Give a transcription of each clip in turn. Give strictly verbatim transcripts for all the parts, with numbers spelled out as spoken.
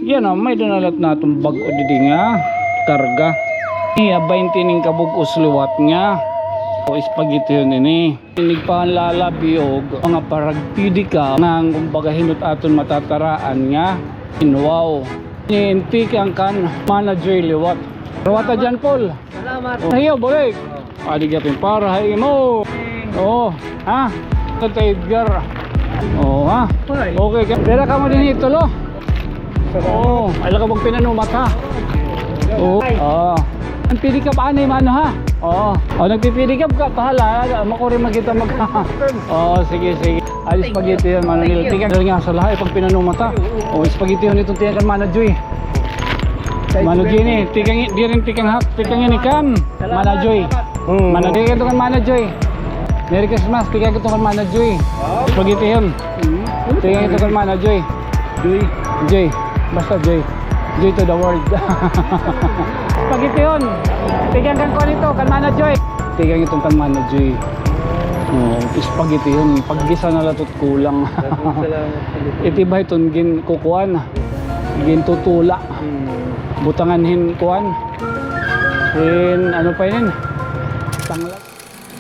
Yana, may-ada na la it aton bag-o didi nga karga. Iya, baynte ini kabug-os liwat nga. O, spaghetti ini. Ini panlalabiyog, mga parag-pedicab nga, kumbaga, hin-o it aton matataraan nga inwaw. Ini tikang kan Mana Joy liwat. Rawata John Paul. Salamat. Ayo, balik. Adi gapin para ha imo. Oo. Ha? Tata Edgar. Oo, ha? Hoy. Okay ka. Pira kamo dinhi, tulo? Oo. Ay, la ka magpinanumat, ha? Oo. Oo. An pedicab anay, mano, ha? Oo. O, nagpipedicab ka, pahala, ha? Makuri man kita mag-, oo, sige, sige. Ay, spaghetti yan, Mano Nil. Tikang nga sa lahay, pag pinanumat, ha? O, spaghetti yan, itong tikang kan Mana Joy. Mano Joy ini, tikang, diri tikang hak, tikang ini kan Mana Joy. Hmm. Mana Joy, ito kan Mana Joy. Merry Christmas, tikang ito kan Mana Joy. Spaghetti yun. Hmm. Tikang ito kan Mana Joy. Joy. Joy. Basta Joy. Joy to the world. Spaghetti yun. Tikang kan kuan ito, kan Mana Joy. Tikang ito kan Mana Joy. Oh, spaghetti yun. Paggisa na la ito kulang. Salamat. Iti ba iton ginkukuan? Gintutula. Hmm. Butangan hin kuan. Hin, ano pa yun? Tangla.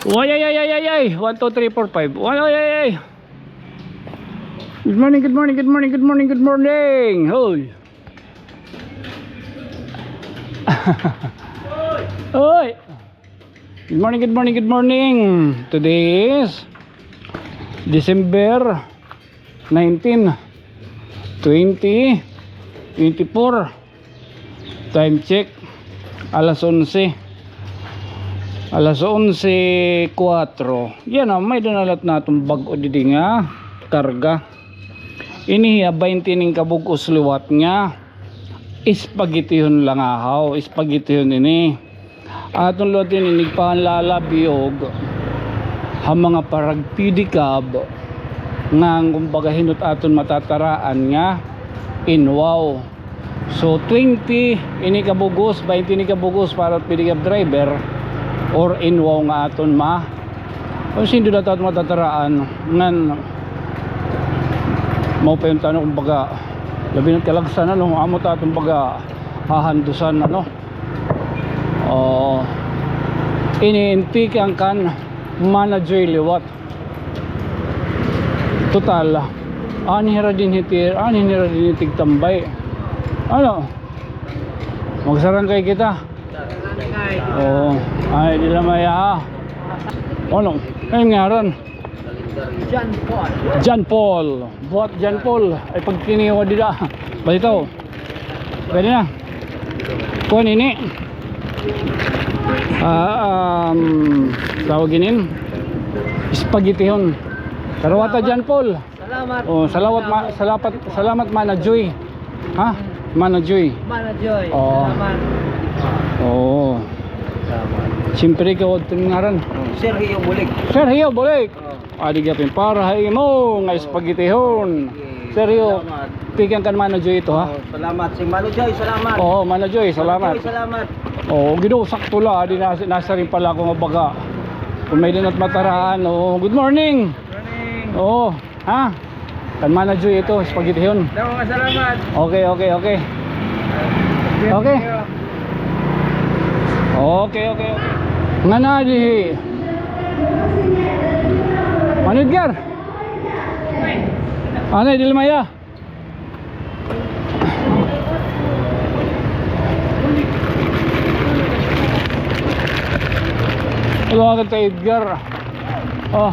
Way, ay, ay, ay, ay, ay. One, two, three, four, five. One, ay, ay, ay. Good morning, good morning, good morning, good morning, good morning. Hoy. Hoy. Good morning, good morning, good morning. Today is December nineteen, twenty twenty-four. Time check, alas onse. Alas onse kuwatro. Yana, may-ada na la it aton bag-o didi nga karga. Ini hiya, baynte ini kabug-os liwat nga spaghettihon la ngahaw, spaghettihon ini. Aton liwat ini, ini panlalabiyog ha mga parag-pedicab nga, kumbaga, hin-o it aton matataraan nga inwaw. So, twenty ini kabug-os, baynte ini kabug-os para pedicab driver or inwaw nga aton ma-, o, sin-o it aton matataraan ngan mao pa iton, ano, kumbaga, labi na it kalagsan, ano, amo it aton baga hahandusan, ano. O, ini tikang kan Mana Joy liwat. Total, anhi hira dinhi ti-, anhi hira dinhi tigtambay. Ano? Magsarangkay kita. Oo. Ay, di la maya, ha? Ano? Ano ngaran? John Paul. John Paul. Buhat John Paul. Ay, pagkiniwa dida. Balitaw. Pwede na. Kuan ini. Ah, um, tawag ini. Spaghettihon. Karawata John Paul. Salamat. Oh, salamat, ma-, salamat, salamat, Mana Joy. Ha? Mana Joy. Mana Joy. Oo. Salamat. Oo. Salamat. Siyempre, ikaw, ano it ngaran? Sergio Bulig. Sergio Bulig. Oo. Adi gapin para ha imo nga spaghettihon. Sige. Sergio, salamat. Tikang kan Mana Joy ito, ha? Oo, salamat. Si Mana Joy, salamat. Oo, Mana Joy, salamat. Mana Joy, salamat. Oo, Ginoo, sakto la. Adi na, nasiring pala ako nga baga. Kon may-ada na it mataraan. Oo, good morning. Morning. Oo. Ha? Kan Mana Joy ito, spaghettihon. Damo nga salamat. Okay, okay, okay. Okay. Okay, okay, okay. Ngana dihi. Mano Edgar? Anay, di la maya. Hello, Tata Edgar. Oh.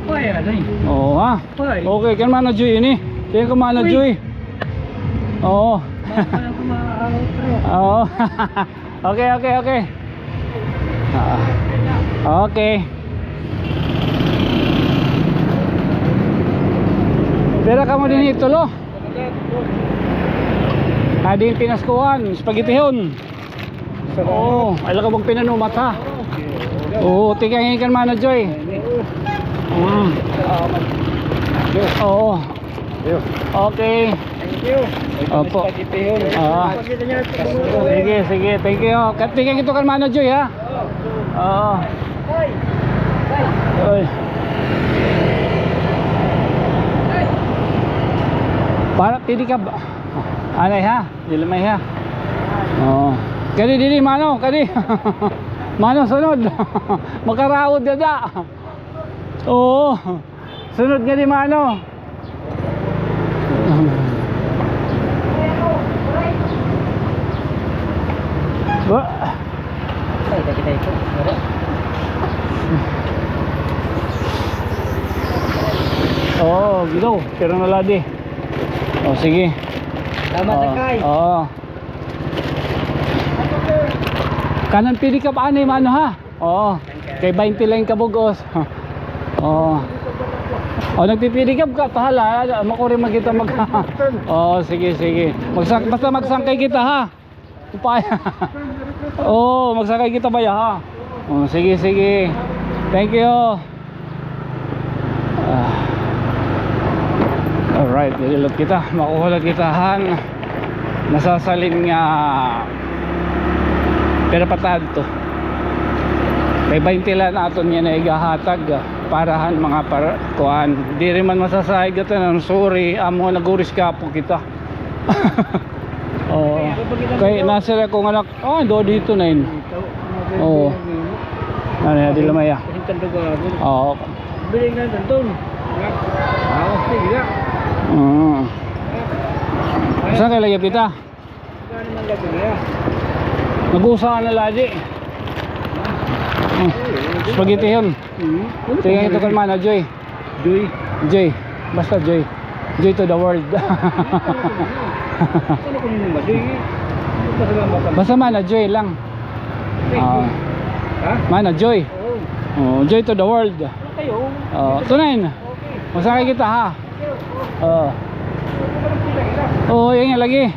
Hoy, anay. Oo, ha? Hoy. Okay, kan Mana Joy ini. Tikang kan Mana Joy. Oo. Baka na kumain, pre. Oo. Okay, okay, okay. Ah, okay. Pira kamo dinhi, tulo? Adi it pinaskuhan, spaghettihon. Oo, ay, la ka magpinanumat, ha? Oo, tikang ini kan Mana Joy. Mm. Oo. Okay. Thank you. Opo. Ah. Sige, sige. Thank you. Tikang ito kan Mana Joy, ha? Oo. Ay. Para, pwede ka ba? Anay ha? Dili may ha? Oo. Kadi, dili, mano, kadi. Mano, sunod. Makaraod dada. Oo. Sunod nga di mano. Wa. Oo, gido. Pero naladi. O, sige. Tama, oo, sakay. Oo. Kanan pwede ka pa ani, mano, ha? Oo. Kay baynte la it kabug-os. Oo. O, nagpipidikab ka, pahala, makuri man kita mag-, oo, sige, sige. Magsak-, basta magsangkay kita, ha? Upaya. Oo, magsangkay kita baya, ha? Oo, sige, sige. Thank you. Ah. Alright, diri la kita. Makuha la kita han nasasalin nga pira pa ta adto. Kay baynte la an aton nga igahatag, ah, para han mga para, kuan. Diri man masasayod kita, sorry, amo nga nag-uris ka po kita. Oo. Kay nasira ko nga nak-, ah, do dito na yun. Oo. Ano yan, di lamaya. Oo. Biling na doon. Ah, sige. Mm. Saan kayo lagi pita? Nag-usa na lagi. Mm. Spaghetti yun. Mm. Tingnan ito kan Mana Joy. Joy. Joy. Basta Joy. Joy to the world. Ano ko nimo ba? Joy. Basta Mana Joy lang. Ah. Ha? Mana Joy. Oo. Oh, Joy to the world. Ano kayo? Oh, tunayin. Okay. Masakay kita, ha? Oo. Oo, yan nga lagi.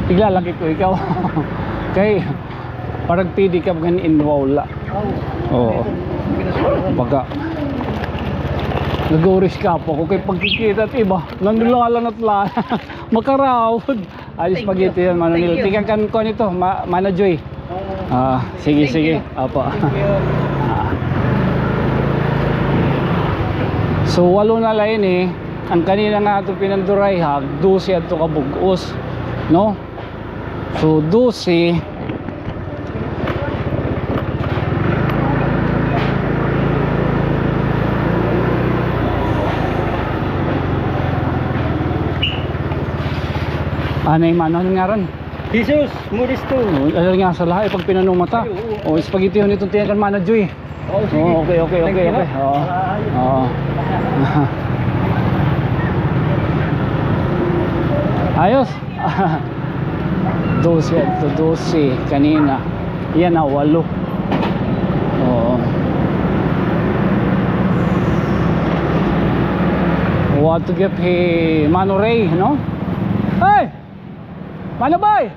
Tiglalaki ko ikaw. Kay, parang pwede ka gan inwawla. Oo. Baga. Nag-uris ka po. Kung kay pagkikita at iba, nanulalan at la. Makaraod. Ay, spaghetti yan, Mano Nil. Thank you. Tikan kan kuan ito, Ma-, Mana Joy. Ah, sige, sige. Apo. Ah. So, walo na la ini. An kanina nga ato pinandurayhag, dose adto ka bug-os, no? So, dose. Anay, Mano, ano ngaran? Jesus Modesto. Oh, ano nga sa lahat, pag pinanumata. Ay, oo. Oh, spaghetti yun itong tiyan kan Mana Joy. Oh, sige. Oh, okay, okay, okay, okay. Oo. Oo. Ayos. Dose adto, dose kanina. Yana, walo. Oo. What to get hi Mano Ray, no? Hey! Mano Bay!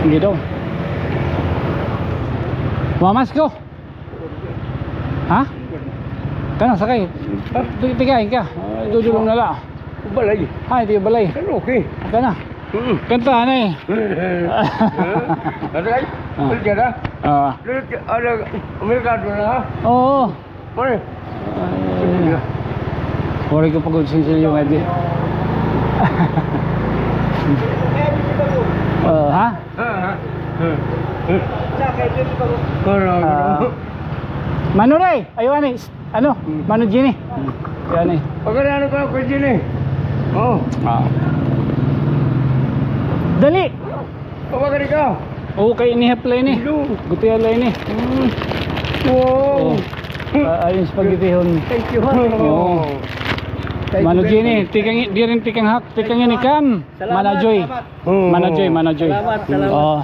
Sige daw. Mamas ko. Ha? Kana, sakay. Ha? Ti-, tigain ka. Dudulong na la. Balay. Ha, ito yung balay. Pero okay. Kana. Mm. Kanta na eh. Ano kay? Ah. Pwede ka na? Ah. Ano, ano, Amerikano na, ha? Oo. Pare. Ay, pare ko pagod sin silyo nga di. Oh, ha? Pare, ah. Mano Ray, ayo ani, ano? Hmm. Mano Jenny. Hmm. Ayo ani. Pagkano ka ko Jenny? Oh. Ah. Dali. Pabagari ka. Oo, kay inihap la ini. Hello. Gutiya la ini. Mm. Wow. Oh. Ah, ayun, spaghettihon. Thank you, ha. Oo. Thank you. Mano Jenny, tikang, diri tikang hak, tikang ini kan. Salamat, Mana Joy. Salamat. Oo. Mana Joy, Mana Joy. Salamat, salamat. Oo.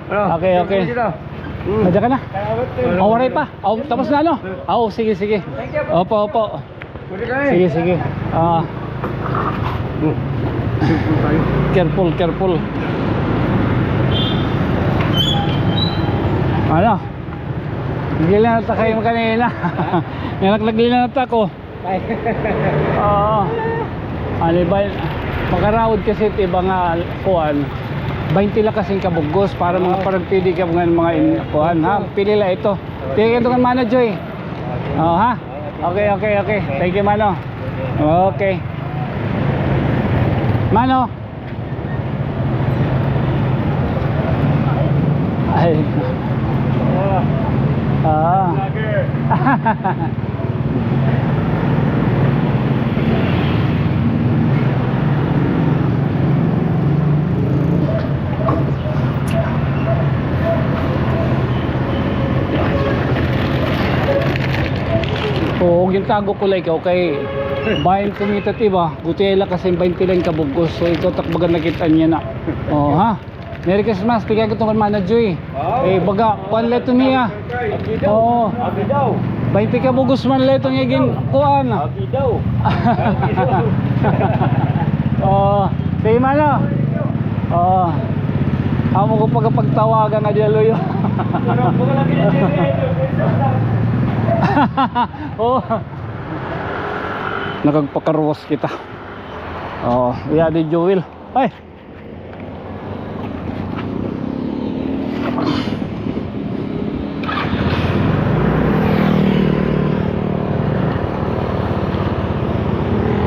Ah, okay, okay. Thank you, kita. Mm. Nandiyan ka na? Salamat, sir. Oh, waray pa. Oh, tapos na, ano? Oo, sige, sige. Thank you. Opo, opo. Sige, sige. Ah. Careful, careful. Ano? Naglila na ta kayo kanina. Nga nagnaglila na ta ko. Oo. Ano ba? Makaraod kasi it iba nga kuan. Baynte la kasi an kabug-os para mga parag-pedicab ngan mga in-, kuan, ha? Pili la ito. Tigak ito kan Mana Joy. Oh, ha? Okay, okay, okay. Thank you, mano. Okay. Mano. Ay. Ah. Oo, gintago ko la ikaw kay bahin kumita it iba, gutiay la kasi baynte la an kabug-os. So, ikaw tak baga nakit-an niya na. Oo, ha? Merry Christmas, tigak ito kan Mana Joy. Eh, baga, kuan la ito niya. Oo. Baynte kabug-os man la ito niya gin-, kuan. Agi daw. Oo. Sige, mano. Oo. Amo ko pagkapagtawagan nga diya luyo. Oo. Nakagpakarwas kita. Oo. Iya di Joel. Ay.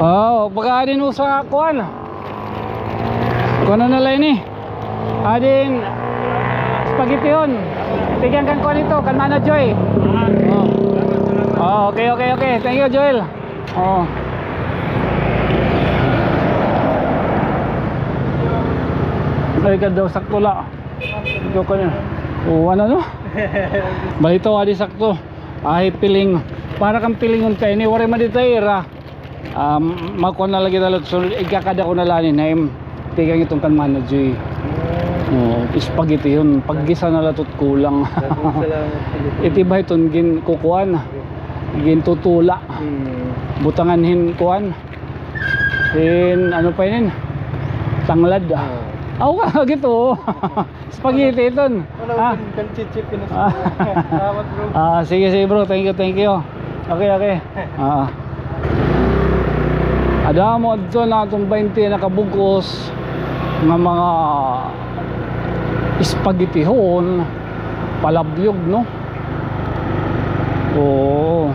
Oh, pagkain mo sa kuan. Kuan na la ini. Adin spaghettihon. Tigak kan kuan ito, kan Mana Joy. Oh. Oh, okay, okay, okay. Thank you, Joel. Oh. Ay, ka daw, sakto la. Ito ka niya. Oh, ano, no? Balito, adi sakto. Ay, piling. Para kang pilingon ka ini, waray man dito ira. Um, makuha na lagi na lang. So, igkakada ko na lang ni Naim. Tigang itong kan Mana Joy. Oh, spaghetti yun. Paggisa na latot kulang. Salamat. Iti ba iton gin kukuan? Gintutula. Hmm. Butangan hin kuan. Hin, ano pa yun? Tanglad. Ah. Aw, ka, gito. Spaghetti iton. Wala, ah, kan chichip yun. Ah. Salamat, bro. Ah, sige, sige, bro. Thank you, thank you. Okay, okay. Ah. Ada mo adto na atong baynte na kabug-os nga mga spaghettihon, palabyog, no? Oo.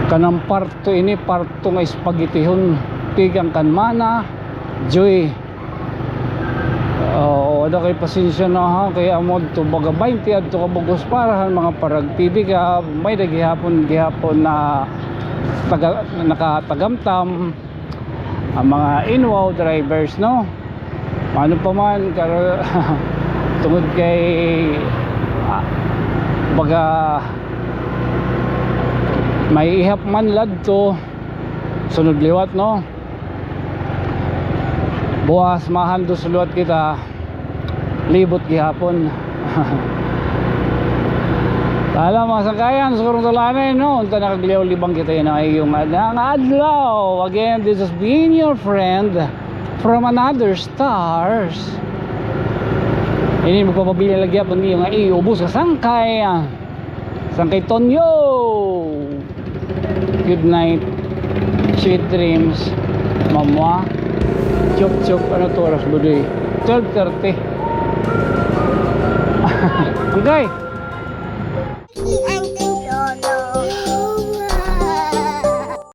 Kanang parto ini, parto nga spaghettihon. Tigang kan Mana Joy. Oo, ada kay pasensya na ha, kay amo adto baga baynte adto kabug-os para han mga parag-pedicab, may-ada gihapon, gihapon na taga-, nakatagamtam an mga inwaw drivers, no? Ano pa man, kar-, tungod kay, ah, baga may ihap man la adto, sunod liwat, no? Buwas, mahandos liwat kita, libot gihapon. Tala, mga sangkayan, siguro tulanay, no? Unta nakagliyaw-libang kita yana nga iyo nga adlaw. Again, this has been your friend from another stars. Ini magpapabilin la gihapon niyo nga iyo ubos nga sangkay. Sangkay Tonyo. Good night. Sweet dreams. Mamwa. Chup chup. Ano to oras, Budoy? Twelve thirty. Okay.